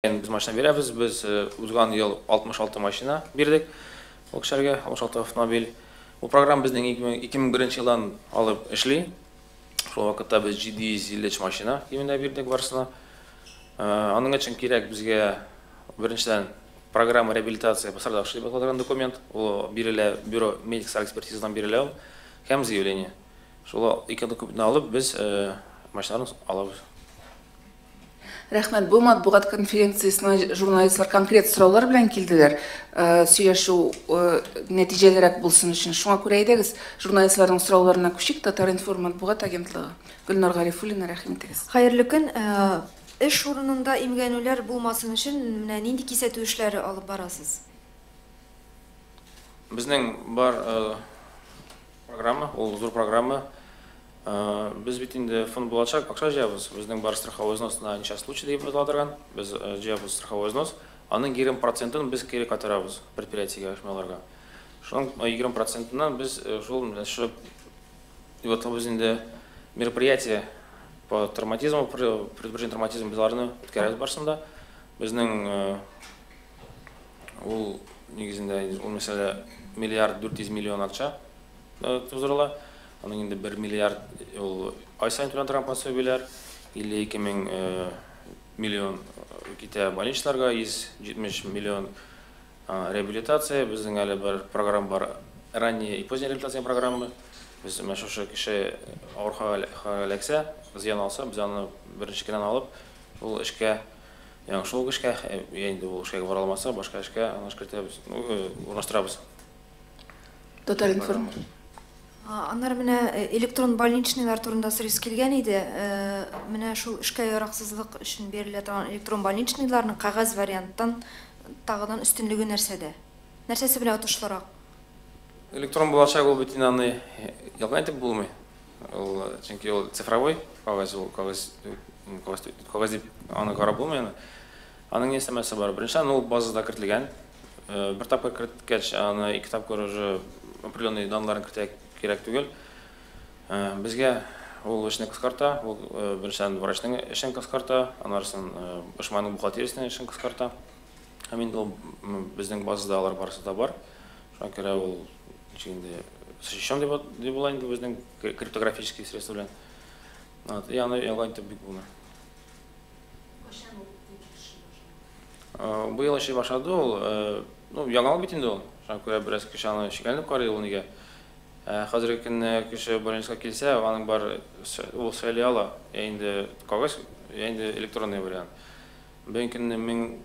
Без машина бирәбез. Без узган ел 66 машина бирдек ул кешеләргә, 66 автомобиль. Бу программа безнең 2001 елдан алып эшли. Шул вакытта без 753 машина кимендә бирдек барысына. Аның өчен кирәк безгә беренчедән программа реабилитация пострадавших дип атала торган документ. Ул бирелә бюро медико-социаль экспертизадан бирелә ул һәм заявление. Шул ике документны алып без машиналарны алабыз. Рәхмәт. Бу матбугат конференциясенә журналистлар конкрет сораулар белән килделәр. Сөйләшү нәтиҗәлерәк булсын өчен. Шуңа күрә әйдәгез, журналистларның сорауларына күчик. Татар-информ матбугат агентлыгы. Гөлнар Гарифуллина, рәхим итегез. Хәерле көн. Эш урынында имгәнүләр булмасын өчен менә нинди кисәтү эшләре алып барасыз? Безнең бар программа, ул зур программа. Без бит инде фонд булачак, акча җыябыз. Безнең бар страховой взнос на несчастный случай дип атала торган. Без җыябыз страховой взнос. Аның 20 процентын без кире кайтарабыз предприятиегә, оешмаларга. Шуның 20 процентыннан без шул менә шушы дип аталабыз инде мероприятие по травматизму, предупреждение травматизма, без аларны үткәрәбез барысында. Безнең ул нигезендә ул мәсьәлә 1 400 000 000 акча туздырыла. Аның инде 1 миллиард ул ай саен түләнә торган пособиеләр, 52 мең миллион китә больницаларга, 170 миллион реабилитация. Безнең әле бер программа бар, ранняя и поздняя реабилитация программа. Без менә шушы кеше авыр хәлгә эләксә, зыян алса, без аны беренче көннән алып, ул эшкә, ягъни шул ук эшкә, я инде ул эшкә бара алмаса, башка эшкә аны кертәбез, урнаштырабыз. Татар-информ. Аннары менә электрон больничныйлар турында сорыйсы килгән иде. Менә шул эшкә яраксызлык өчен бирелә торган электрон больничныйларның кәгазь варианттан тагыдан өстенлеге нәрсәдә? Нәрсәсе белән отышлырак? Электрон булачак ул бит инде аны ялган әйтеп булмый. Ул чөнки ул цифровой, кәгазь ул кәгазь, кәгазь, кәгазь дип аны карап булмый аны. Аның нәрсәсе бар? Беренчедән, ул базада кертелгән. Бер тапкыр керткәч, аны ике тапкыр уже определенный данныйларын кертә кирәк түгел. Безгә ул эшне кыскарта, ул беренчедән врачның эшен кыскарта, аннарысын оешманың бухгалтериясенең эшен кыскарта. Һәм инде ул безнең базада алар барысы да бар. Шуңа күрә ул ничек инде защищен дип була инде безнең криптографический средства белән. Вот, и аны ялган итеп бик булмый. Быел эшли башлады ул, ну, яңалык бит инде ул. Шуңа күрә бераз кеше аны шикләнеп карый ул нигә. Хәзерге көнне кеше больницага килсә, аның бар ул сайлый ала, я инде кәгазь, я инде электронный вариант. Бүгенге көнне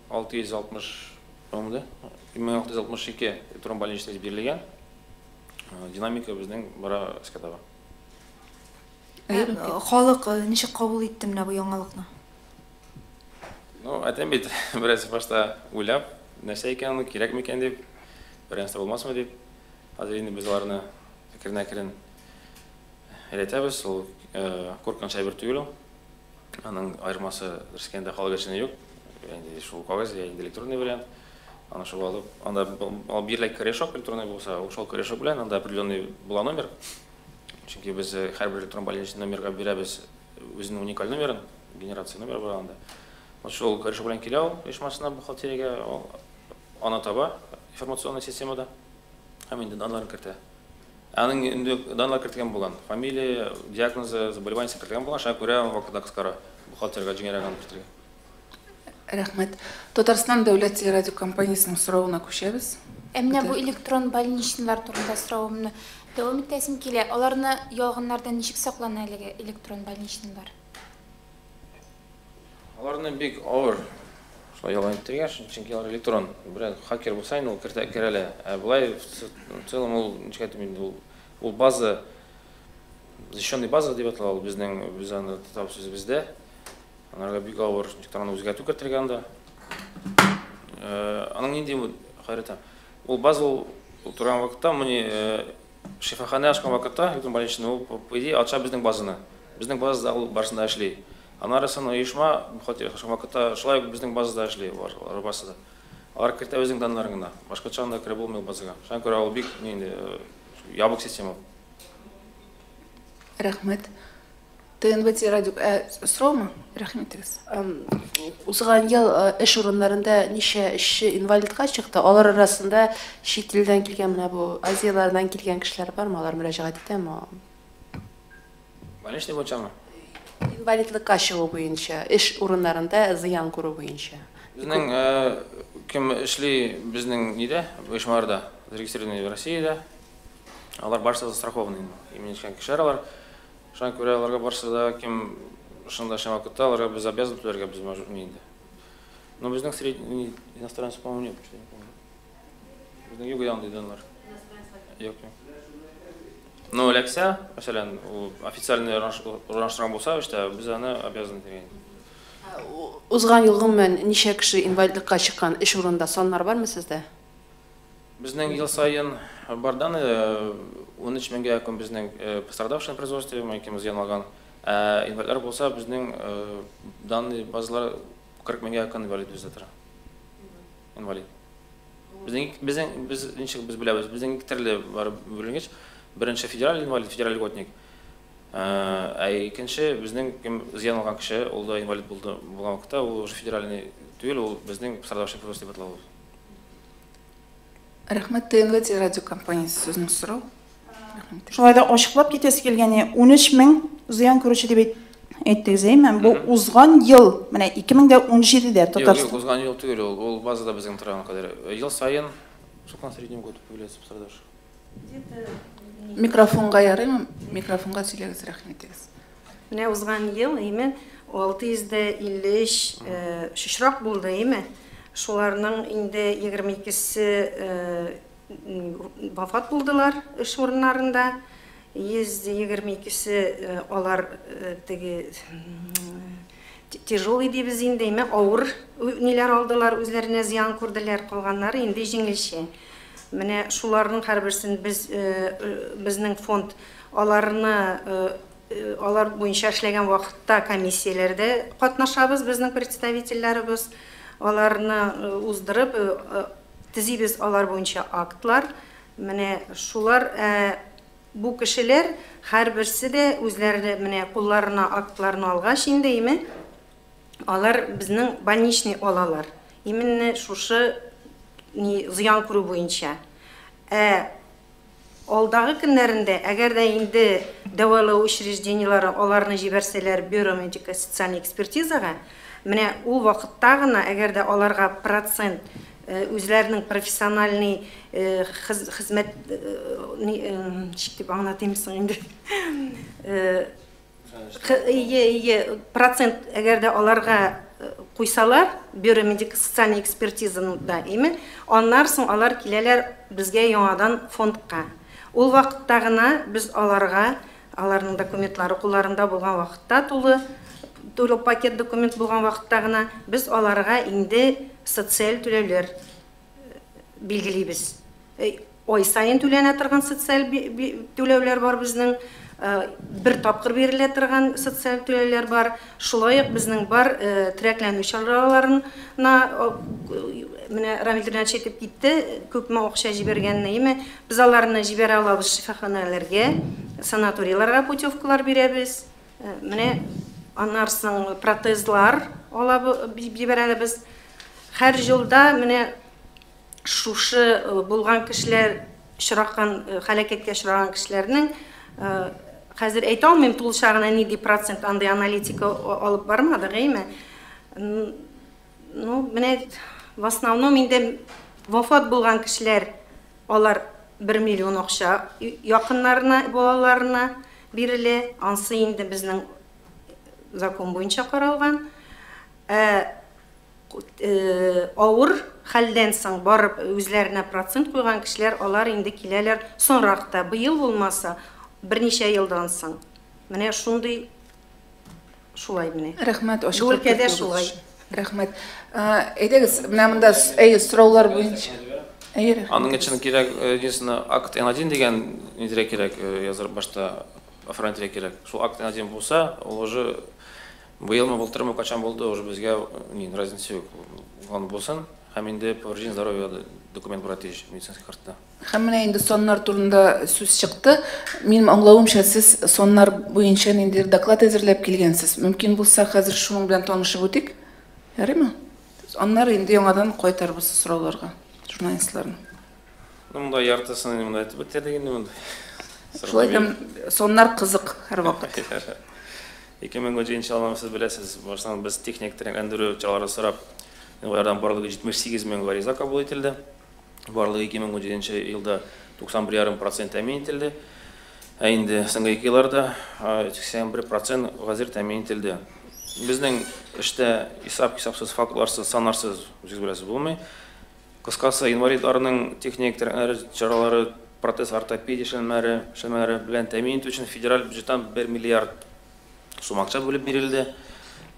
1660, по-моему, да? 1662 электрон больничный бирелгән. Динамика безнең бара өскә таба. Халык ничек кабул итте менә бу яңалыкны? Ну, әйтәм бит, бераз башта уйлап, нәрсә икән ул, кирәк микән дип, бер нәрсә булмасмы дип. Хәзер инде без аларны әкрен-әкрен өйрәтәбез. Ул куркыныч әйбер түгел ул. Аның аермасы дөрескәндә халык эчендә юк. Инде шул кәгазь, я инде электронный вариант. Аны шул алып, анда алып бирелә корешок электронный булса, ул шул корешок белән анда определенный була номер. Чөнки без һәрбер электрон больничный номерга бирәбез үзенең уникаль номерын, генерация номеры бар анда. Вот шул корешок белән килә ул оешмасына, бухгалтериягә, ул аны таба информационный системада һәм инде данныйларын кертә. Аның инде данныйлар кертелгән булган. Фамилия, диагнозы, заболевание кертелгән булган, шуңа күрә вакытта кыскара. Бухгалтерга җиңелрәк аны кертергә. Рәхмәт. Татарстан дәүләт телерадиокомпаниясенең соравына күчәбез. Ә менә бу электрон больничныйлар турында соравымны дәвам итәсем килә. Аларны ялганнардан ничек саклана әлеге электрон больничныйлар? Аларны бик авыр шулай ялган итәргә, чөнки алар электрон. Берәр хакер булса инде ул кертә керә әле. Ә болай в целом ул ничек әйтим инде ул база, защищенный база дип атала ул безнең, без аны тотабыз үзебездә. Анарга бик авыр ничек аны үзгәртү кертергә анда. Аның нинди хәйрәтә? Ул база ул торган вакытта, моны шифаханә ачкан вакытта, электрон больничный, ул по идее ача безнең базаны. Безнең базада ул барысында эшли. Анарысын оешма бухгалтерия ачкан вакытта шулай ук безнең базада эшли алар барысы да. Алар кертә үзенең данныйларын гына. Башкача анда кереп булмый ул базага. Шуңа күрә ул бик нинди ябык система. Рәхмәт. ТНВ телерадио сораумы? Рәхим итегез. Узган ел эш урыннарында ничә эшче инвалидка чыкты? Алар арасында чит илдән килгән, менә бу Азияләрдән килгән кешеләр бармы? Алар мөрәҗәгать итәме? Больничный буенчамы? Инвалидлыкка чыгу буенча, эш урыннарында зыян күрү буенча. Безнең кем эшли безнең нидә, оешмаларда, зарегистрированный в Россиядә, алар барысы застрахованный, именно эшләгән кешеләр алар. Шуңа күрә аларга барысы да кем шунда эшләгән вакытта, аларга без обязаны түләргә без ни инде. Но безнең средний иностранец, по-моему, нет, что я не помню. Безнең юк андый данлар. Юк, юк. Ну, эләксә, мәсәлән, ул официальный урнаштырган булса, эштә без аны обязаны дигән. Узган ел гомумән ничә кеше инвалидлыкка чыккан эш урынында, саннар бармы сездә? Безнең ел саен бар данные, 13 меңгә якын безнең пострадавший на производстве, кем зыян алган. Ә инвалидлар булса, безнең данные базалар 40 меңгә якын инвалид бездә тора. Инвалид. Безнең, безнең, без ничек без беләбез, безнең ике төрле бар бүленгеч. Беренче федераль инвалид, федераль льготник. Ә икенче безнең кем зыян алган кеше, ул да инвалид булды булган вакытта, ул уже федеральный түгел, ул безнең пострадавший производство дип атала. Рәхмәт, ТНВ телерадиокомпаниясе сүзен сорау. Шулай да ачыклап китәсе килгәне, 13 мең зыян күрүче дип әйттегез, әйме? Бу узган ел, менә 2017-дә Юк, Татарстан. юк, узган ел түгел, ул базада безнең торган кадәр. Ел саен сколько на среднем год появляется пострадавших? Микрофонга ярыймы? Микрофонга сөйләгез, рәхим итегез. Менә узган ел, әйме, 653 очрак булды, әйме. Шуларның инде 22-се вафат булдылар эш урыннарында. 122-се алар теге тяжелый дибез инде, әйме, авыр ниләр алдылар, үзләренә зыян күрделәр, калганнары инде җиңелчә. Менә шуларның һәрберсен без безнең фонд аларны алар буенча эшләгән вакытта комиссияләрдә катнашабыз, безнең представительләребез аларны уздырып төзибез алар буенча актлар. Менә шулар бу кешеләр һәрберсе дә үзләре менә кулларына актларны алгач инде, име, алар безнең больничный алалар. Именно шушы ни зыян күрү буенча. Ә алдагы көннәрендә, әгәр дә инде дәвалау учреждениеләре аларны җибәрсәләр бюро медико-социальный экспертизага, менә ул вакытта гына, әгәр дә аларга процент үзләренең профессиональный хезмәт ничек дип аңлатыйм соң инде? Ие, процент әгәр дә аларга куйсалар бюро медико-социальный экспертизада, име, аннан соң алар киләләр безгә яңадан фондка. Ул вакытта гына без аларга, аларның документлары кулларында булган вакытта, тулы тулы пакет документ булган вакытта гына без аларга инде социаль түләүләр билгелибез. Ай саен түләнә торган социаль түләүләр бар безнең, бер тапкыр бирелә торган социаль түләүләр бар. Шулай ук безнең бар терәкләнү чараларына, менә Рамил Ринатович әйтеп китте, күпме акча җибәргәнне, әйме, без аларны җибәрә алабыз шифаханәләргә, санаторийларга путевкалар бирәбез. Менә аннан соң протезлар алып җибәрәбез. Һәр елда менә шушы булган кешеләр, очраган, һәлакәткә очраган кешеләрнең хәзер әйтә алмыйм тулыча гына нинди процент, андый аналитика алып бармадык, әйме. Ну, менә в основном инде вафат булган кешеләр, алар 1 миллион акча якыннарына, балаларына бирелә. Ансы инде безнең закон буенча каралган. Ә авыр хәлдән соң барып үзләренә процент куйган кешеләр, алар инде киләләр соңрак та, быел булмаса, берничә елдан соң. Менә шундый, шулай менә. Рәхмәт, Бу ачыклап өлкәдә киттегез. шулай. Рәхмәт. Әйдәгез, менә монда әйе, сораулар буенча. Әйе, рәхмәт. Аның өчен кирәк, единственное, акт N1 дигән нидерә кирәк, языр башта оформить кирәк. Шул акт N1 булса, ул уже быелмы, былтырмы, качан булды, уже безгә ни разница юк. Булган булсын. Һәм инде повреждение здоровья документ булырга тиеш медицинский картада. Һәм менә инде саннар турында сүз чыкты. Минем аңлавымча, сез саннар буенча ниндидер доклад әзерләп килгәнсез. Мөмкин булса, хәзер шуның белән танышып үтик. Ярыймы? Аннары инде яңадан кайтарбыз сорауларга журналистларны. Ну, монда яртысын монда әйтеп бетердек инде монда. Шулай да саннар кызык һәрвакыт. 2017 елны сез беләсез, баштан без техник тернәкләндерү чаралары сорап, инвалидлардан барлыгы 78 мең гариза кабул ителде. Барлыгы 2017 елда 91,5% тәэмин ителде. Ә инде соңгы 2 елларда 81% хәзер тәэмин ителде. Безнең эштә исәп-хисапсыз, фактларсыз, саннарсыз үзегез беләсез булмый. Кыскасы, инвалидларның техник тернәкләндерү чаралары, протез, ортопедия эшләнмәләре белән тәэмин итү өчен федераль бюджеттан 1 миллиард сум акча бүлеп бирелде.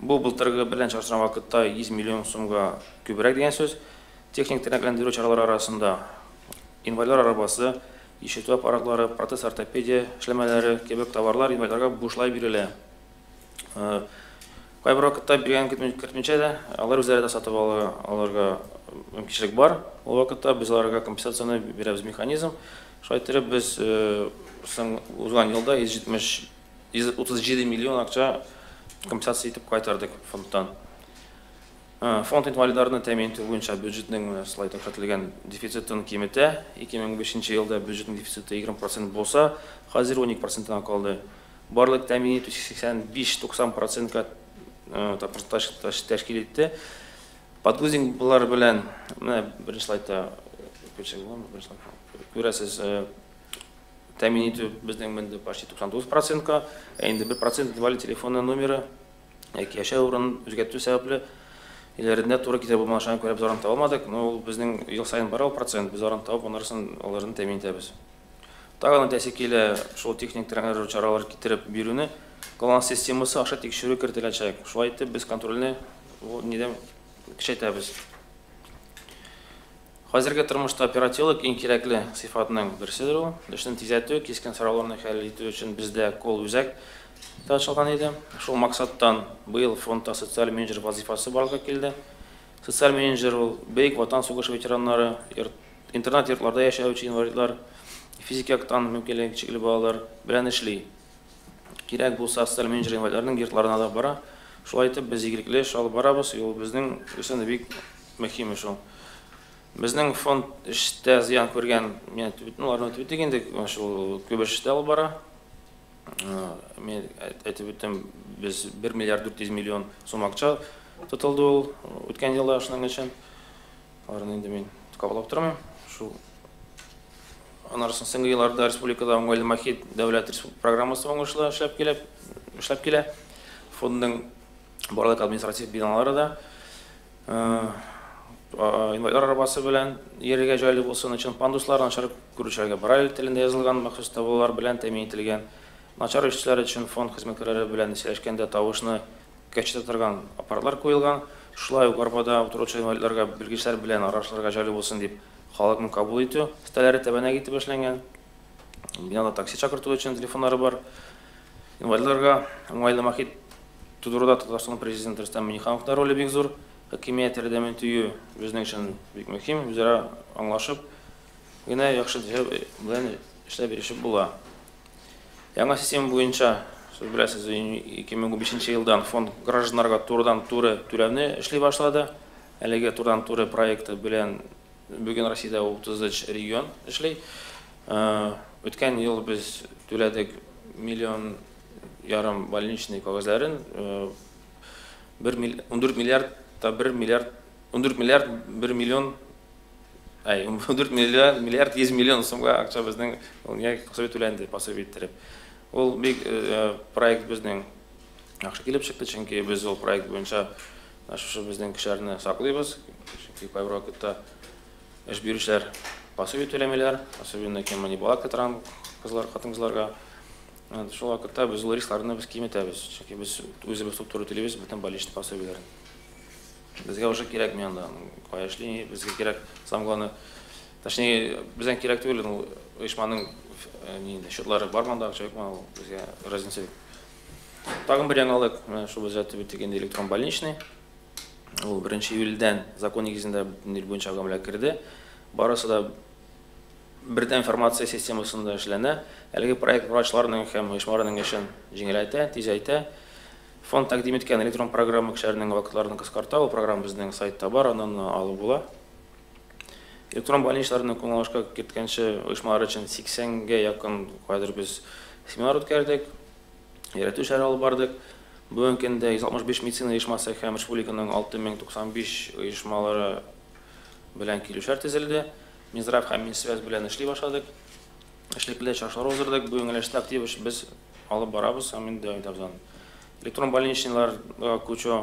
Бу былтыргы белән чагыштырган вакытта 100 миллион сумга күбрәк дигән сүз. Техник тернәкләндерү чаралары арасында инвалидлар арабасы, ишетү аппаратлары, протез, ортопедия эшләнмәләре кебек товарлар инвалидларга бушлай бирелә. Кайбер вакытта биргән кертмичә дә, алар үзләре дә сатып алырга мөмкинчелек бар. Ул вакытта без аларга компенсацияне бирәбез механизм. Шулай итеп без узган елда 137 миллион акча компенсация итеп кайтардык фондтан. Фонд инвалидларны тәэмин итү буенча бюджетның слайдта күрсәтелгән дефицитын киметә. 2005 елда бюджетның дефициты 20% булса, хәзер 12%-на калды. Барлык тәэмин итү 85-90%-ка тәшкил итте. Подгузниклар белән, менә беренче слайдта күрәсез, тәэмин итү безнең менде почти 99%-ка, ә инде 1% инвалид телефоны номеры яки яшәү урынын үзгәртү сәбәпле иләрендә туры китереп булмаган, шуңа күрә без аларны таба алмадык. Но ул безнең ел саен бара ул процент, без аларны табып, анарысын аларны тәэмин итәбез. Тагын әйтәсе килә, шул техник тернәкләндерү чаралары китереп бирүне ГЛОНАСС системасы аша тикшерү кертеләчәк. Шулай итеп без контрольне нидән көчәйтәбез. Хәзерге тормышта оперативлык иң кирәкле сыйфатның берседер ул. Эшне тизәтү, кискен сорауларны хәл итү өчен бездә кол үзәк тә ачылган иде. Шул максаттан быел фондта социаль менеджер вазифасы барлыкка килде. Социаль менеджер ул Бөек Ватан сугышы ветераннары, интернат йортларда яшәүче инвалидлар, физик яктан мөмкинлеге чикле балалар белән эшли. Кирәк булса, социаль менеджер инвалидларның йортларына да бара. Шулай итеп без игелекле эш алып барабыз. Ул безнең өчен бик мөһим эш ул. Безнең фонд эштә зыян күргән, мен аларны әйтеп үттек инде, шул күп эш тә алып бара. Мен әйтеп үттем, без 1 миллиард 400 миллион сум акча тотылды ул үткән елда шуның өчен. Аларны инде мин кабатлап тормыйм. Шул анарысын соңгы елларда республикада уңайлы мохит дәүләт программасы уңышлы эшләп килә. Фондның барлык административ биналары да инвалидлар арабасы белән йөрергә җайлы булсын өчен пандуслар, начар күрүчеләргә брайль телендә язылган махсус таблолар белән тәэмин ителгән. Начар ишетүчеләр өчен фонд хезмәткәрләре белән сөйләшкәндә тавышны көчәйтә торган аппаратлар куелган. Шулай ук арбада утыручы инвалидларга белгечләр белән аралашырга җайлы булсын дип халыкны кабул итү өстәлләре тәбәнәк итеп эшләнгән. Бинада такси чакырту өчен телефоннары бар. Инвалидларга уңайлы мохит тудыруда Татарстан президенты Рөстәм Миңнехановның роле бик зур. Хакимият ярдәмен тою безнең өчен бик мөһим, үзара аңлашып генә яхшы белән эшләп ирешеп була. Яңа система буенча, сез беләсез, 2015 елдан фонд гражданнарга турыдан-туры түләүне эшли башлады. Әлеге турыдан-туры проекты белән бүген Россиядә 33 регион эшли. Үткән ел без түләдек 1,5 миллион больничный кәгазьләрен, ундүрт миллиард та бер миллиард, ундүрт миллиард бер миллион, ай, ундүрт миллиард, миллиард йөз миллион сумга акча безнең ул пособие түләнде, пособие иттереп. Ул бик проект безнең яхшы килеп чыкты, чөнки без ул проект буенча шушы безнең кешеләрне саклыйбыз, чөнки кайбер вакытта эш бирүчеләр пособие түләмиләр, особенно кем они бала кытыран кызлар, хатын-кызларга. Шул вакытта без ул рискларны без киметәбез, чөнки без үзебез туп-туры түлибез бөтен больничный пособиеләрен. Безгә уже кирәкми анда, кая эшли, безгә кирәк, самое главное, точнее, безгә кирәк түгел, ул оешманың ни, счетлары бар монда, акча юкмы, ул безгә разница юк. Тагын бер яңалык, менә шул без әйтеп үттек инде электрон больничный. Ул 1 июльдән закон нигезендә бөтен ил буенча гамәлгә керде. Барысы да бердәм информация системасында эшләнә. Әлеге проект врачларның һәм оешмаларның эшен җиңеләйтә, тизәйтә. Фонд тәкъдим иткән электрон программа кешеләрнең вакытларын кыскарта. Ул программа безнең сайтта бар, аннан алып була. Электрон больницаларны кулланылышка керткәнче оешмалар өчен 80-гә якын кадәр без семинар үткәрдек, өйрәтү эшләре алып бардык. Бүгенге көндә 165 медицина оешмасы һәм республиканың 6095 оешмалары белән килешүләр төзелде. Минздрав һәм Минсвязь белән эшли башладык. Эшлекле чаралар уздырдык. Бу юнәлештә актив эш без алып барабыз һәм инде дәвам итәбез аны. Электрон больничныйларга күчү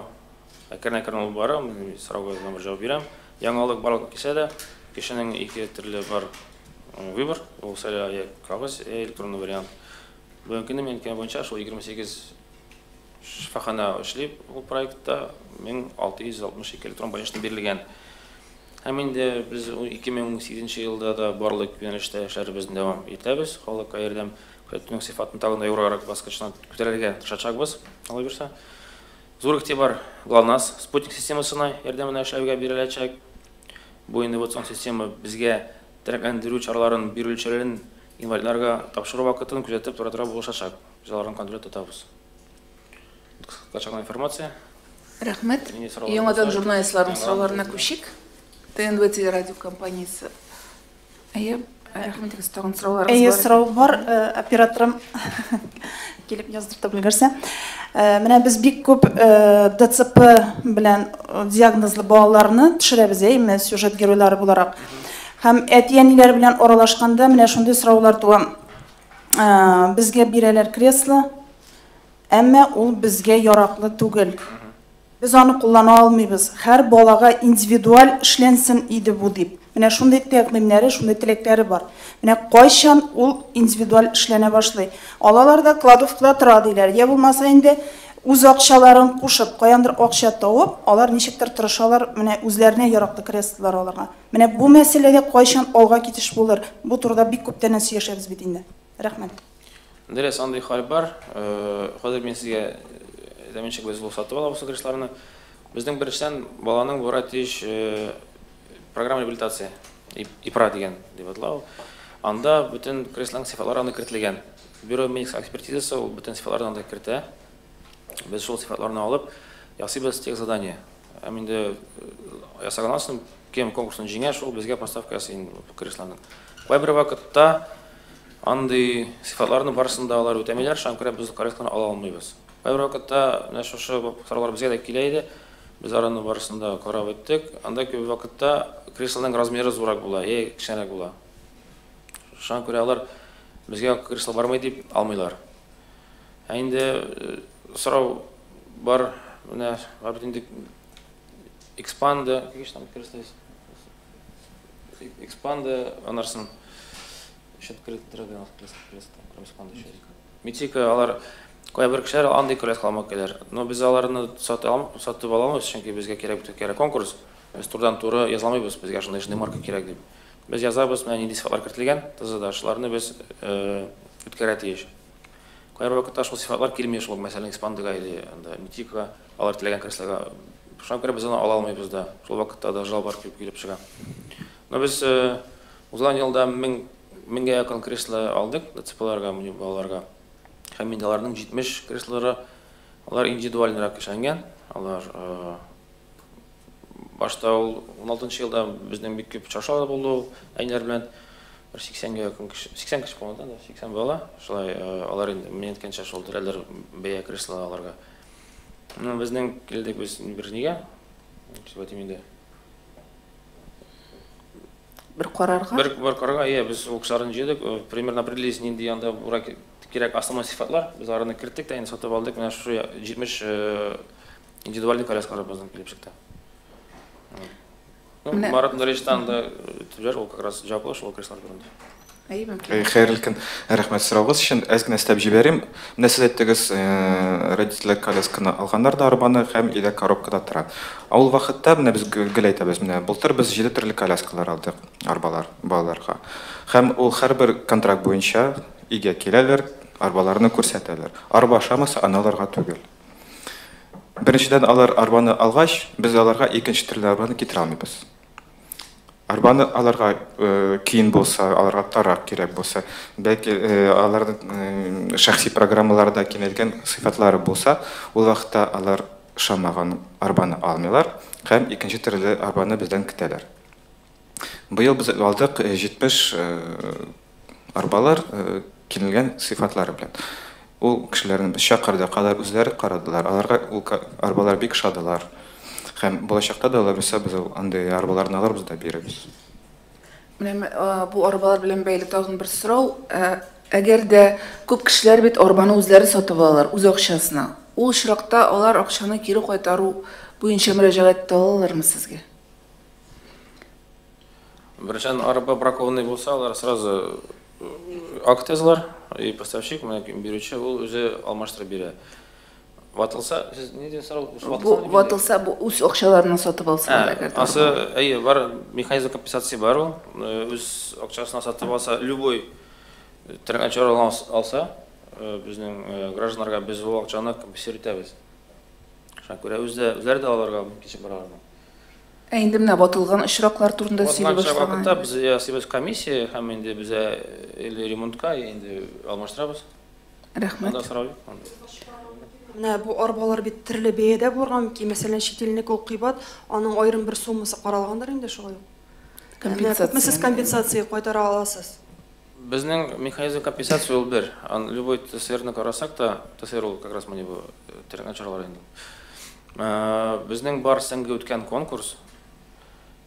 әкрен-әкрен алып бара. Мин сорауга бер җавап бирәм. Яңалык барлыкка килсә дә, кешенең ике төрле бар выбор, ул сайлау я кәгазь, я электронный вариант. Бүгенге көндә минем әйткән буенча шул 28 шифахана эшли ул проектта 1662 электрон больничный бирелгән. Һәм инде без 2018 елда да барлык юнәлештә эшләребезне дәвам итәбез. Халыкка ярдәм күрсәтүнең сыйфатын тагын да югарырак баскычына күтәрергә тырышачакбыз, Алла бирсә. Зур игътибар ГЛОНАСС спутник системасына ярдәменә эшләүгә биреләчәк. Бу инновацион система безгә тернәкләндерү чараларын бирүчеләрен инвалидларга тапшыру вакытын күзәтеп торырга булышачак. Без аларны контрольдә тотабыз. Кыскача информация. Рәхмәт. Яңадан журналистларның сорауларына күчик. ТНВ телерадиокомпаниясе. Әйе, рәхмәт, тагын сорауларыгыз бар. Әйе, сорау бар. Операторым килеп яздыртып өлгерсә. Менә без бик күп ДЦП белән диагнозлы балаларны төшерәбез, әйеме, сюжет геройлары буларак. Һәм әти-әниләр белән аралашканда менә шундый сораулар туа. Безгә бирәләр кресло, әмма ул безгә яраклы түгел. Без аны куллана алмыйбыз. Һәр балага индивидуаль эшләнсен иде бу дип. Менә шундый тәкъдимнәре, шундый теләкләре бар. Менә кайчан ул индивидуаль эшләнә башлый? Алалар да кладовкада тора диләр. Я булмаса инде үз акчаларын кушып, каяндыр акча табып, алар ничектер тырышалар, менә үзләренә яраклы креслолар алырга. Менә бу мәсьәләдә кайчан алга китеш булыр? Бу турыда бик күптәннән сөйләшәбез бит инде. Рәхмәт. Дөрес, андый хәл бар. Хәзер мин сезгә әйтәм, без ул сатып алабыз креслоларны. Безнең беренчедән баланың бара тиеш программа реабилитация, ИПРА дигән дип атала ул. Анда бөтен креслоның сыйфатлары анда кертелгән. Бюро медицина экспертизасы ул бөтен сыйфатларны анда кертә. Без шул сыйфатларны алып ясыйбыз тех задание. Һәм инде ясаганнан соң кем конкурсын җиңә, шул безгә поставка ясый креслоның. Кайбер вакытта андый сыйфатларны барысын да алар үтәмиләр, шуңа күрә без креслоны ала алмыйбыз. Кайбер вакытта менә шушы сораулар безгә дә килә иде. Без араны барысын да карап үттек. Анда күп вакытта креслоның размеры зуррак була, я кечкенәрәк була. Шуңа күрә алар безгә кресло бармый дип алмыйлар. Ә инде сорау бар, менә бар бит инде экспанда, какие там кресла есть? Экспанда, анарсын еще кресло, кроме экспанда еще. Митика, алар кайбер кешеләр андый кресло алмак киләр. Но без аларны сатып аламыз, чөнки безгә кирәк бит кирәк конкурс. Без турыдан-туры яза алмыйбыз, безгә шундый шундый марка кирәк дип. Без язабыз, менә нинди сыйфатлар кертелгән, ТЗда шуларны без үткәрә тиеш. Кайбер вакытта шул сыйфатлар килми, шул мәсәлән экспандага или анда митикага, алар теләгән креслога. Шуңа күрә без аны ала алмыйбыз да. Шул вакытта да жалобалар килеп чыга. Но без узган елда 1000-гә якын кресло алдык ДЦПларга, балаларга. Һәм инде аларның 70 креслолары алар индивидуальнырак эшләнгән. Алар башта ул 16 елда безнең бик күп чаршау булды ул әниләр белән. Бер 80-гә якын кеше, 80 кеше булган да, 80 бала. Шулай алар инде мин әйткәнчә шул теләләр бәя кресло аларга. Ну, безнең килдек без бер нигә? Дип әйтим инде. Бер карарга? Бер карарга, иә, без ул кешеләрне җыйдык, примерно определились нинди анда кирәк основной сыйфатлар. Без аларны керттек тә инде сатып алдык. Менә шушы 70 индивидуальный коляскалар безнең килеп чыкты. Ну, Марат Нуричтан да төбәр, ул как раз җаваплы шул креслолар турында. Әйе, мөмкин. Хәерле көн, рәхмәт сораугыз өчен. Әз генә өстәп җибәрим. Менә сез әйттегез, родительләр колясканы алганнар да арбаны һәм өйдә коробкада тора. Ә ул вакытта менә без гел әйтәбез, менә былтыр без 7 төрле коляскалар алдык, арбалар балаларга. Һәм ул һәрбер контракт буенча өйгә киләләр, арбаларны күрсәтәләр. Арба ашамаса, аны аларга түгел. Беренчедән, алар арбаны алгач, без аларга икенче төрле арбаны китерә алмыйбыз. Арбаны аларга киң булса, аларга тарак кирәк булса, бәлки аларның шәхси программаларда киңәйтелгән сыйфатлары булса, ул вакытта алар ошамаган арбаны алмыйлар һәм икенче төрле арбаны бездән көтәләр. Быел без алдык 70 арбалар киңелгән сыйфатлары белән. Ул кешеләрне без чакырдык, алар үзләре карадылар, аларга ул арбалар бик ошадылар. Һәм булачакта да алар булса, без андый арбаларны алырбыз да бирербез. Менә бу арбалар белән бәйле тагын бер сорау. Әгәр дә күп кешеләр бит арбаны үзләре сатып алалар, үз акчасына. Ул очракта алар акчаны кире кайтару буенча мөрәҗәгать итә алалармы сезгә? Беренчедән, арба бракованный булса, алар сразу акт язалар, и поставщик, менә бирүче, ул үзе алмаштырып бирә. Ватылса, сез ни дигән сорау? Бу ватылса, бу үз акчаларына сатып алсалар, әгәр дә. Асы, әйе, бар механизм компенсации бар ул. Үз акчасына сатып алса, любой торган алса, безнең гражданнарга без ул акчаны компенсировать итәбез. Шуңа күрә үзләре дә аларга мөмкинчелек бар аларның. Ә инде менә ватылган очраклар турында сөйли башлаган. Вакытта без ясыйбыз комиссия һәм инде без или ремонтка инде алмаштырабыз. Рәхмәт. Анда сорау юк. Менә бу арбалар бит төрле бәядә булырга мөмкин. Мәсәлән, чит илнеке ул кыйбат, аның аерым бер суммасы каралгандыр инде шулай ук. Компенсация. Күпме сез компенсация кайтара аласыз? Безнең механизм компенсация ул бер. Ан любой ТСРны карасак та, ТСР ул как раз менә бу терәк чаралар инде. Безнең бар сәнге үткән конкурс,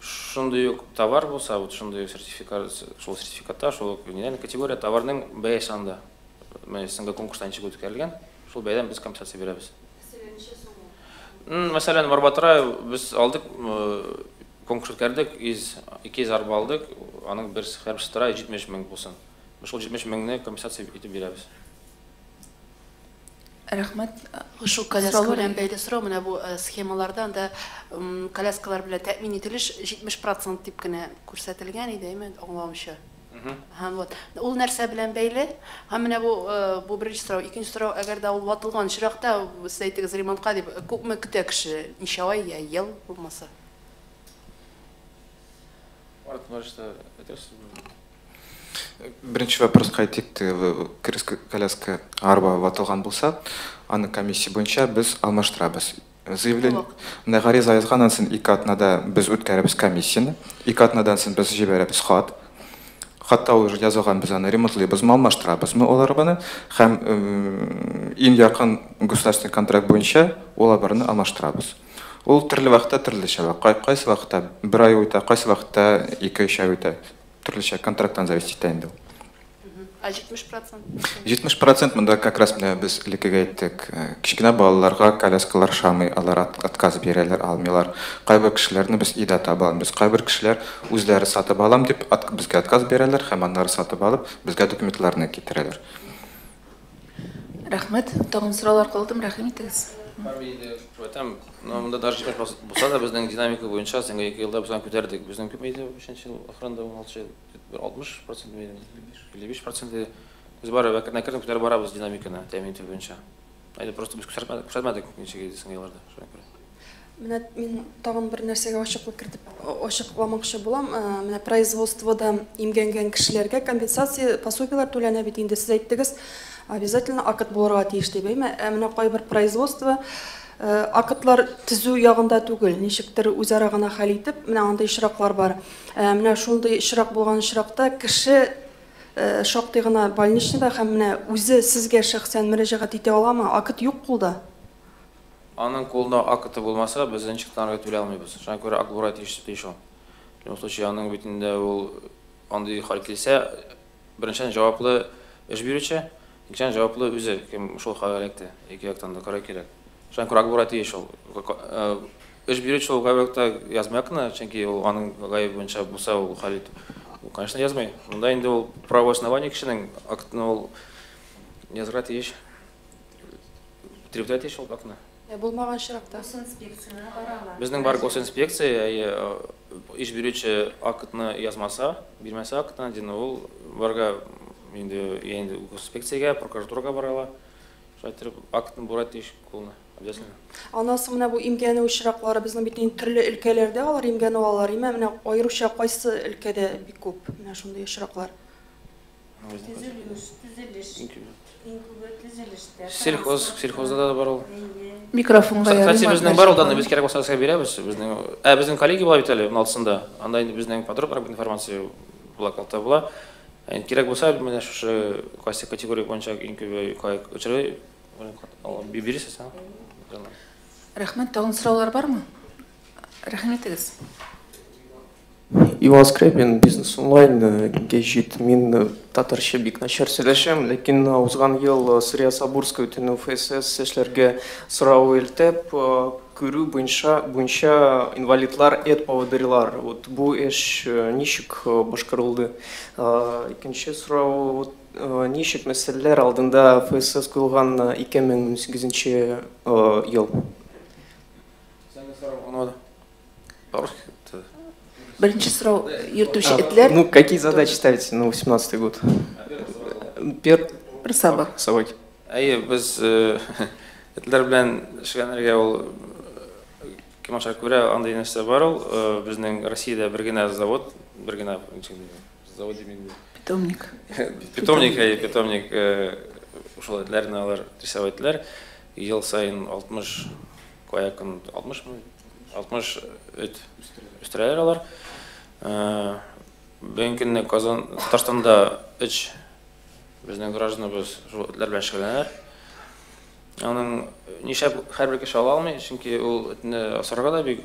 шундый ук товар булса, вот шундый сертификат, шул сертификатта, шул ук категория товарның бәясе анда. Менә сәнге конкурстан ничек үткәрелгән, шул бәядән без компенсация бирәбез. Мәсәлән, Барбатра без алдык, конкурс үткәрдек, 200 арба алдык, аның бер һәрберсе тора 70 мең булсын. Шул 70 меңне компенсация итеп бирәбез. Рәхмәт. Шул коляска белән бәйле сорау, менә бу схемаларда анда коляскалар белән тәэмин ителеш 70% дип кенә күрсәтелгән иде, әйме, аңлавымча. Һәм вот ул нәрсә белән бәйле? Һәм менә бу беренче сорау, икенче сорау, әгәр дә ул ватылган очракта, сез әйтегез ремонтка дип, күпме көтә кеше? Ничә ай я ел булмаса? Беренче вопроска әйтик, коляска арба ватылган булса, аны комиссия буенча без алмаштырабыз. Заявление менә гариза язганнан соң 2 атнада без үткәрәбез комиссияне, 2 атнадан соң без җибәрәбез хат. Хатта уже язылган, без аны ремонтлыйбызмы, алмаштырабызмы ул арбаны, һәм иң якын государственный контракт буенча ул арбаны алмаштырабыз. Ул төрле вакытта төрлечә, кайсы вакытта бер ай үтә, кайсы вакытта 2-3 ай үтә. Төрлечә контракттан зависит итә инде ул. А 70%? 70% монда как раз менә без элеккегә әйттек, кечкенә балаларга коляскалар ошамый, алар отказ бирәләр, алмыйлар. Кайбер кешеләрне без өйдә таба алмыйбыз. Кайбер кешеләр үзләре сатып алам дип безгә отказ бирәләр һәм аннары сатып алып безгә документларны китерәләр. Рәхмәт. Тагын сораулар калдым, рәхим итегез. Әйтәм, монда даже 70% булса да безнең динамика буенча соңгы 2 елда без аны күтәрдек. Безнең күпме иде? 5 ел ахырында 16 ел, 60% иде, 55% иде. Без бары әкрен-әкрен күтәреп барабыз динамиканы тәэмин итү буенча. Әйдә, просто без күрсәтмәдек ничек иде соңгы елларда. Шуңа күрә. Менә мин тагын бер нәрсәгә ачыклык кертеп ачыкламакчы булам. Менә производствода имгәнгән кешеләргә компенсация, пособиеләр түләнә бит инде. Сез әйттегез, обязательно акт булырга тиеш дип, әйме? Ә менә кайбер производство актлар төзү ягында түгел, ничектер үзара гына хәл итеп, менә андый очраклар бар. Менә шундый очрак булган очракта кеше шактый гына больничныйда һәм менә үзе сезгә шәхсән мөрәҗәгать итә аламы? Акт юк кулда. Аның кулында акты булмаса, без ничек тә түләй алмыйбыз. Шуңа күрә акт булырга тиеш ул. В любом случае, аның бит инде ул андый хәл килсә, беренчедән җаваплы эш бирүче, икенчедән җаваплы үзе, кем шул хәлгә эләкте. Ике яктан да карау кирәк. Шуңа күрә акт булырга тиеш ул. Эш бирүче ул кайвакытта язмый акны, чөнки ул аның гаебе буенча булса, ул хәл итү. Ул, конечно, язмый. Монда инде ул право основание кешенең актны ул язырга тиеш. Требовать тиеш ул акны. Булмаган очракта. Госинспекцияне бара ала. Безнең бар госинспекция, эш бирүче актны язмаса, бирмәсә актны, дин ул барга инде госинспекциягә, прокуратурага бара ала. Шулай итеп, актны булырга тиеш кулына. Обязательно. Аннан соң менә бу имгәнү очраклары безнең бит инде төрле өлкәләрдә алар имгәнү алалар. Имә менә аеруча кайсы өлкәдә бик күп менә шундый очраклар? Төзелеш, төзелеш. Иң күбе төзелештә. Сельхоз, сельхозда да бар ул. Микрофонга Кстати, ярыймы? безнең бар ул данный, без кирәк булса сезгә бирәбез. Безнең коллеги була бит әле 16-сында. Анда инде безнең подробнырак информация блокнотта була. Инде кирәк булса, менә шушы кайсы категория буенча иң күбе кай очрый, бирәсез, а? Рәхмәт, тагын сораулар бармы? Рәхим итегез. Иван Скрябин, Бизнес онлайн, гәҗит. Мин татарча бик начар сөйләшәм, ләкин узган ел Сырия Сабурская үтенү ФСС эшләргә сорау илтеп, күрү буенча инвалидлар эт поводырилар. Вот бу эш ничек башкарылды? Икенче сорау, вот, ничек мәсьәләләр алдында ФСС куелган 2018 ел? Беренче сорау йөртүче этләр. Ну, какие задачи ставите на 18-й год? Бер собак. Собаки. Әйе, без этләр белән эшләнергә ул кем аша күрә, андый нәрсә бар ул. Безнең Россиядә бер генә завод, бер генә завод димим. Питомник. Питомник, әйе, питомник. Шул этләрне алар рисовать итәләр. Ел саен 60 каякын, 60 мы? 60 эт үстерәләр алар. Бүгенге көнне Казан, Татарстанда 3 безнең гражданыбыз шул этләр белән шөгыльләнәләр. Аның нишләп һәрбер кеше ала алмый, чөнки ул этне асрарга да бик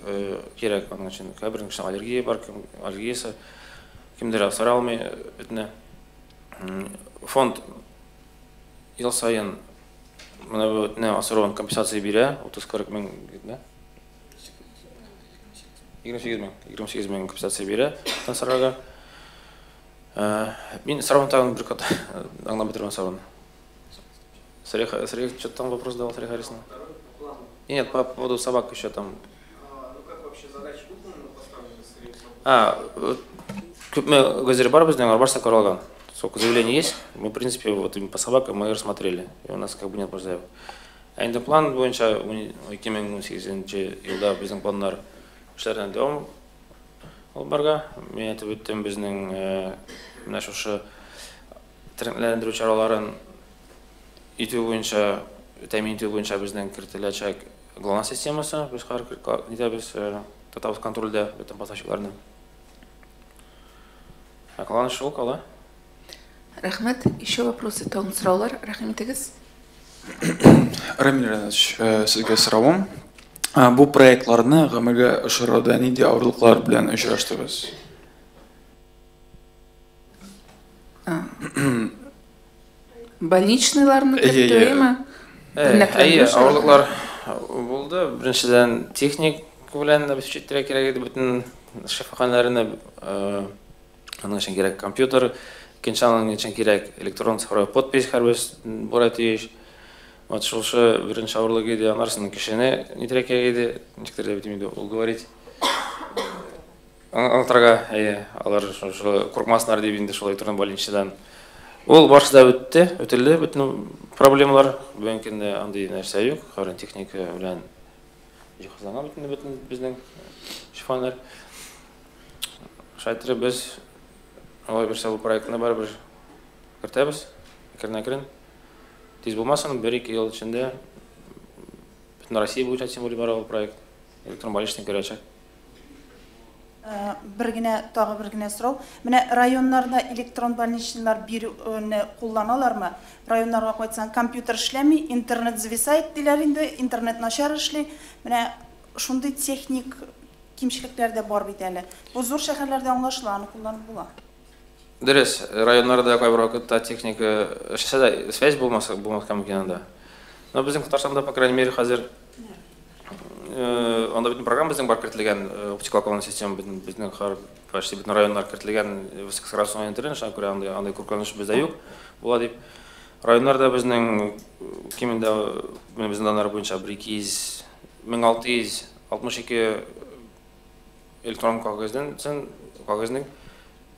кирәк, аның өчен һәрбер кешенең аллергия бар, кем аллергиясе, кемдер асыра алмый этне. Фонд ел саен менә бу этне асыруын компенсация бирә, 30-40 мең, да? 28 мең, 28 мең компенсация бирә асрарга. Мин сорауны тагын бер кат аңлап бетермәдем сорауны. Сергей, что-то там вопрос давал Сергей Харисовна? Нет, по поводу собак еще там. Ну как вообще задача выполнена, поставлена Сергеем Собаком? Күпме гозер бар безнең, алар барысы каралган. Сколько заявлений есть, мы, в принципе, вот им по собакам мы рассмотрели. И у нас как бы нет больше заявок. Ә инде план буенча 2018 елда безнең планнар эшләренә дәвам алып барга. Мин әйтеп үттем, безнең менә шушы тернәкләндерү чараларын итү буенча, тәэмин итү буенча безнең кертеләчәк ГЛОНАСС системасы, без хәзер нитәбез, тотабыз контрольдә бөтен поставщикларны. Ә калган шул кала. Рәхмәт. Еще вопросы, тагын сораулар? Рәхим итегез. Рамил Ринатович, сезгә соравым. Бу проектларны гамәлгә ашыруда нинди авырлыклар белән очраштыгыз? Больничныйларны кертүме? Әйе, авырлыклар булды. Беренчедән, техник белән обеспечить итәргә кирәк иде бөтен шифаханәләрне. Аның өчен кирәк компьютер, икенче аның өчен кирәк электрон цифровой подпись һәрбер булырга тиеш. Вот шушы беренче авырлык иде, анарсының кешене нитәргә кирәк иде, ничектер дә бит инде ул говорить. Аңлатырга, әйе, алар шушы куркмасыннар дип инде шулай торган больницадан. Ул барысы да үтте, үтелде бөтен проблемалар. Бүгенге көндә андый нәрсә юк, хәзер техника белән җиһазланган бөтен безнең шифаханәләр. Шулай итеп без алай берсе бу проектны барыбер кертәбез, әкрен-әкрен. Тиз булмасын, бер-ике ел эчендә бөтен Россия буенча тем более бара ул проект. Электрон больничный керәчәк. Бер генә, тагы бер генә сорау. Менә районнарда электрон больничныйлар бирүне кулланалармы? Районнарга кайтсаң, компьютер эшләми, интернет зависает диләр инде, интернет начар эшли. Менә шундый техник кимчелекләр дә бар бит әле. Бу зур шәһәрләрдә аңлашыла, аны кулланып була. Дөрес, районнарда кайбер вакытта техника эшләсә дә, связь булмаса, булмаска мөмкин анда. Но безнең Татарстанда, по крайней мере, хәзер анда бөтен программа безнең бар кертелгән, оптикалкалан система безнең һәр почти бөтен районнар кертелгән высокоскоростной интернет, шуңа күрә андый куркыныч бездә юк була дип. Районнарда безнең кимендә безнең даннар буенча бер ике йөз, мең алты йөз алтмыш ике электрон кәгазьдән, кәгазьнең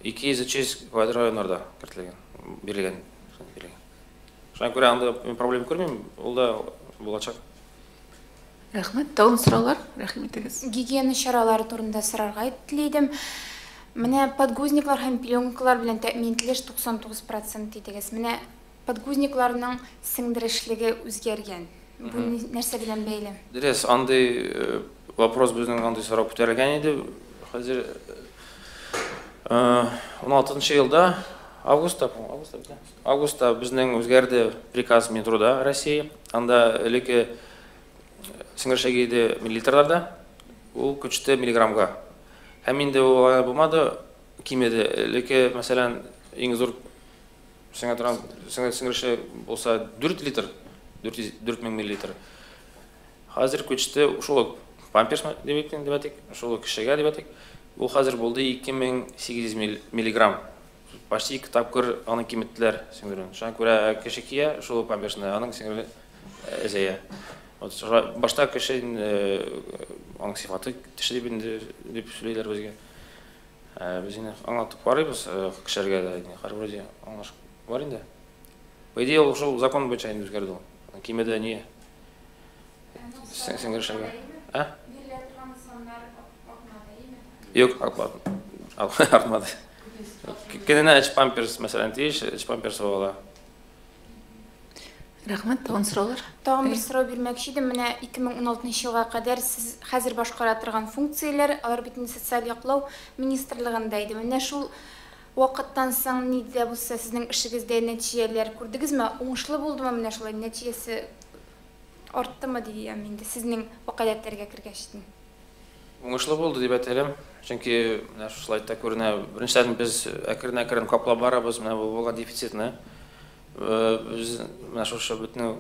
ике йөз, өч йөз квадрат районнарда кертелгән, бирелгән, бирелгән. Шуңа күрә анда мин проблема күрмим, ул да булачак. Рәхмәт. Тагын сораулар? Рәхим итегез. Гигиена чаралары турында сорарга телидем. Менә подгузниклар һәм пеленкалар белән тәэмин ителеш 99% дидегез. Менә подгузникларның сеңдерешлеге үзгәргән. Бу нәрсә белән бәйле? Дөрес, андый вопрос безнең андый сорау күтәрелгән иде. Хәзер 16 елда августта, августта безнең үзгәрде приказ Минтруда России. Анда элекке сеңдерешлеге иде миллилитрларда, ул күчте миллиграммга. Һәм инде ул алай булмады, кимеде. Элекке, мәсәлән, иң зур сеңә торган сеңдереше булса 4 литр, 4000 миллилитр. Хәзер күчте шул ук памперс дип әйтик, дип әйтик, шул ук кешегә дип әйтик. Ул хәзер булды 2800 миллиграмм. Почти 2 тапкыр аны киметтеләр сеңдерүен. Шуңа күрә кеше кия шул ук памперсны, аның сеңдерүе әзәя. Вот башта кеше аның сыйфаты төшә дип инде дип сөйлиләр безгә. Без инде аңлатып карыйбыз кешеләргә дә инде, һәр вроде аңлашып бар инде. По идее, ул шул закон буенча инде үзгәрде ул. Кимеде не? Сеңдерешлеге. А? Бирелә торган саннар артмады, әйеме? Юк, артмады. Артмады. Көненә 3 памперс, мәсәлән, тиеш, 3 памперс ала. Рәхмәт, тагын сораулар? Тагын бер сорау бирмәкче идем. Менә 2016 елга кадәр сез хәзер башкара торган функцияләр, алар бит инде социаль яклау министрлыгында иде. Менә шул вакыттан соң ни дә булса сезнең эшегездә нәтиҗәләр күрдегезме? Уңышлы булдымы менә шулай нәтиҗәсе арттымы дигән инде сезнең вәкаләтләргә кергәч? Уңышлы булды дип әйтәлем. Чөнки менә шул слайдта күренә, беренчедән без әкрен-әкрен каплап барабыз менә бу булган дефицитны. Без менә шушы бөтен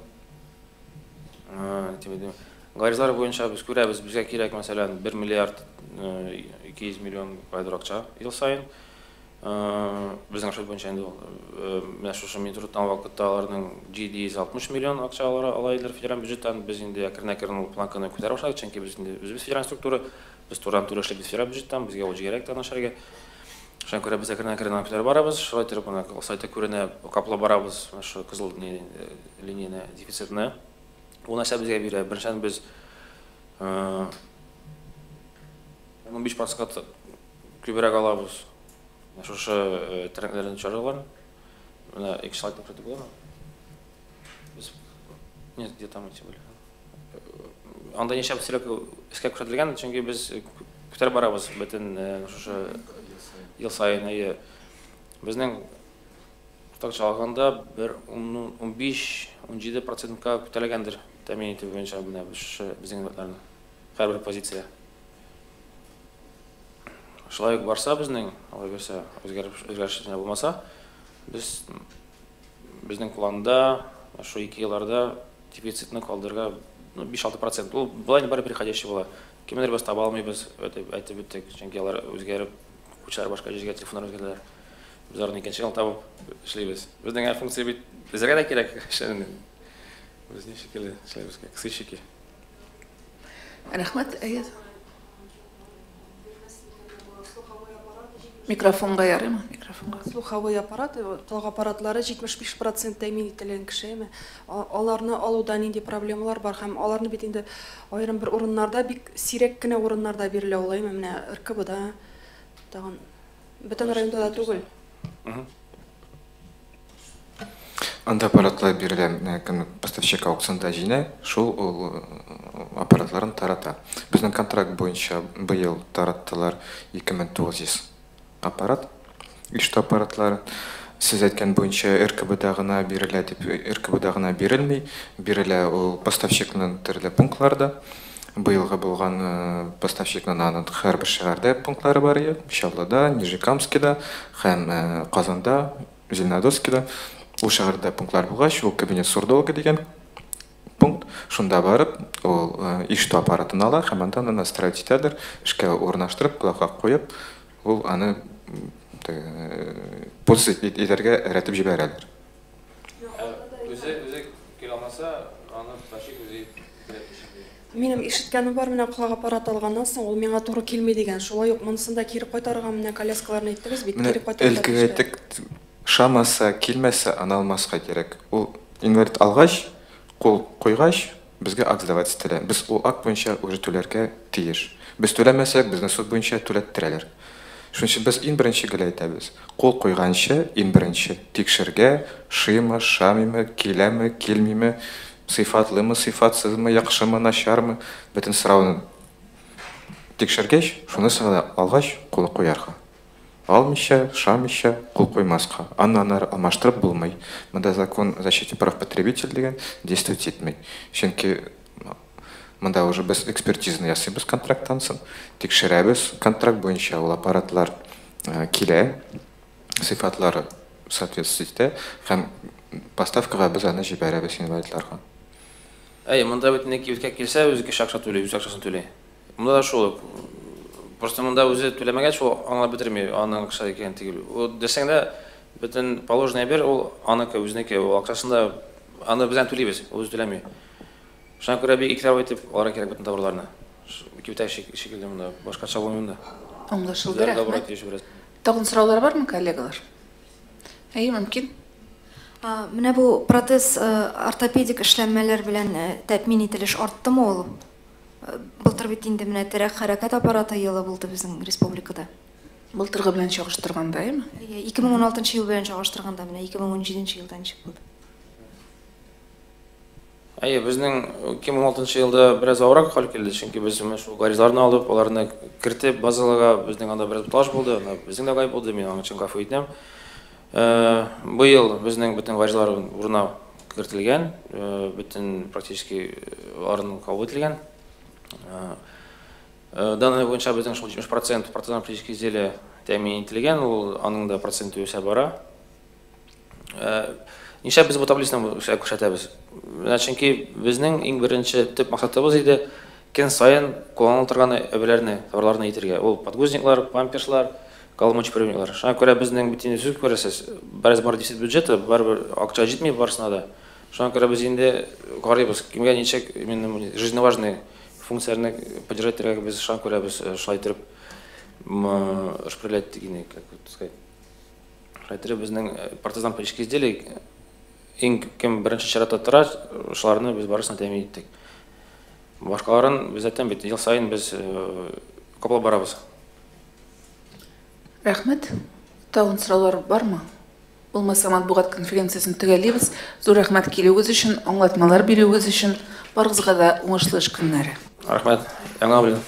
гаризалар буенча без күрәбез, безгә кирәк, мәсәлән, 1 миллиард 200 миллион кайдыр акча ел саен. Безнең расчет буенча инде ул менә шушы Минтрудтан вакытта аларның 760 миллион акча ала иделәр федераль бюджеттан. Без инде әкрен-әкрен ул планканы күтәрә башладык, чөнки без инде үзебез федераль структура, без турыдан-туры эшлибез федераль бюджеттан, безгә ул җигәрәк тә эшләргә. Шуңа күрә без әкрен-әкрен күтәреп барабыз, шулай итеп менә сайтта күренә, каплап барабыз шушы кызыл линияне, дефицитны. Ул нәрсә безгә бирә? Беренчедән, без 15% күбрәк алабыз шушы трендләрне чараларын. Менә ике слайд күрсәтеп буламы? Без нет, где там эти были. Анда ничә сирәк эшкә күрсәтелгән, чөнки без күтәреп барабыз бөтен шушы ел саен. Әйе, безнең уртача алганда бер 15-17 процентка күтәрелгәндер тәэмин итү буенча менә шушы безнең инвалидларны һәрбер позиция. Шулай ук барса безнең, алай булса, үзгәреш булмаса, без безнең планда шу 2 елларда дефицитны калдырырга 5-6%. Ул болай бары приходящий була. Кемнәр без таба алмыйбыз, әйтеп үттек, чөнки алар үзгәреп, күчәләр башка җиргә, телефоннар үзгәрделәр. Без аларны икенче ел табып эшлибез. Безнең һәр функция бит безгә дә кирәк. Без ничек әле эшлибез, как сыщики. Рәхмәт, әйе. Микрофонга ярыймы? Микрофонга. Слуховой аппарат, колак аппаратлары 75% тәэмин ителгән кешеме? Аларны алуда нинди проблемалар бар һәм аларны бит инде аерым бер урыннарда, бик сирәк кенә урыннарда бирелә алаймы? Менә РКБда, тагын бөтен районда да түгел. Анда аппаратлар бирелә, менә кем поставщик аукционда җиңә, шул ул аппаратларын тарата. Безнең контракт буенча быел тараттылар 2900 аппарат, ишетү аппаратлары. Сез әйткән буенча РКБда гына бирелә дип, РКБда гына бирелми, бирелә ул поставщикның төрле пунктларда. Быелгы булган поставщикның аның һәрбер шәһәрдә пунктлары бар иде, Чаллыда, Нижнекамскида һәм Казанда, Зеленодольскида. Ул шәһәрдә пунктлар булгач, ул кабинет сурдолога дигән пункт, шунда барып, ул ишетү аппаратын ала һәм анда аны настраивать итәдер, эшкә урнаштырып, колакка куеп, ул аны пользоваться итәргә рәтеп җибәрәләр. Үзе килә алмаса, аны поставщик үзе килеп эшли. Минем ишеткәнем бар, менә колак аппараты алганнан соң ул миңа туры килми дигән. Шулай ук монысын да кире кайтарырга, менә коляскаларны әйттегез бит, кире кайтарырга Элгеге тиешләр. әйттек, шамаса, килмәсә, аны алмаска кирәк. Ул инвалид алгач, кул куйгач, Безгә акт сдавать ителә. Без ул акт буенча уже түләргә тиеш. Без түләмәсәк, безне суд буенча түләттерәләр. Шуның өчен без иң беренче гел әйтәбез. Кул куйганчы, иң беренче тикшергә, шыймы, шамыймы, киләме, килмиме, сыйфатлымы, сыйфатсызмы, яхшымы, начармы, бөтен сорауны тикшергәч, шунысын гына алгач, кул куярга. Алмыйча, шамыйча кул куймаска. Аны аннары алмаштырып булмый. Монда закон о защите прав потребителей дигән действовать итми. Чөнки монда уже без экспертизаны ясыйбыз контракттан соң, тикшерәбез, контракт буенча ул аппаратлар килә, сыйфатлары соответствовать итә һәм поставкага без аны җибәрәбез инвалидларга. Әйе, монда бит инде кибеткә килсә, үзе кеше акча түли, үз акчасын түли. Монда да шул ук. Просто монда үзе түләмәгәч, ул аңлап бетерми, аның акча икәнен түгел. Ул дисәң дә, бөтен положенный әйбер ул аныкы, үзенеке, ул акчасын да аны без түлибез, ул үзе түләми. Шуңа күрә бик игътибар итеп алырга кирәк бөтен товарларны. Кибеттәге шикелле монда, башкача булмый монда. Аңлашылды, рәхмәт. Тагын сораулар бармы, коллегалар? Әйе, мөмкин. Менә бу протез ортопедик эшләнмәләр белән тәэмин ителеш арттымы ул? Былтыр бит инде менә терәк хәрәкәт аппараты елы булды безнең республикада. Былтыргы белән чагыштырганда, әйеме? 2016 ел белән чагыштырганда, менә 2017 елда ничек булды? Әйе, безнең 2016 елда бераз авыррак хәл килде, чөнки без менә шул гаризаларны алып, аларны кертеп базаларга безнең анда бераз буталыш булды, безнең дә гаеп булды, мин аның өчен гафу итәм. Быел безнең бөтен гаризалар урынына кертелгән, бөтен практически аларның кабул ителгән. Данные буенча безнең шул 70% протезно-ортопедические изделия тәэмин ителгән, ул аның да проценты үсә бара. Нишләп без бу таблицаны күрсәтәбез? Менә чөнки безнең иң беренче төп максатыбыз иде көн саен кулланыла торган әйберләрне, товарларны итергә. Ул подгузниклар, памперслар, коломочприемниклар. Шуңа күрә безнең бит инде сүз күрәсез, бераз бар дефицит бюджета, барыбер акча җитми барысына да. Шуңа күрә без инде карыйбыз, кемгә ничек именно жизненно важный функцияләрне поддержать итәргә без шуңа күрә без шулай итеп распределять дигән, как сказать. Шулай итеп безнең протезно-ортопедические изделия иң кем беренче чиратта тора, шуларны без барысын тәэмин иттек. Башкаларын без әйтәм бит, ел саен без каплап барабыз. Рәхмәт. Тагын сораулар бармы? Булмаса, матбугат конференциясен төгәллибез. Зур рәхмәт килүегез өчен, аңлатмалар бирүегез өчен. Барыгызга да уңышлы эш көннәре. Рәхмәт. Яңа белән.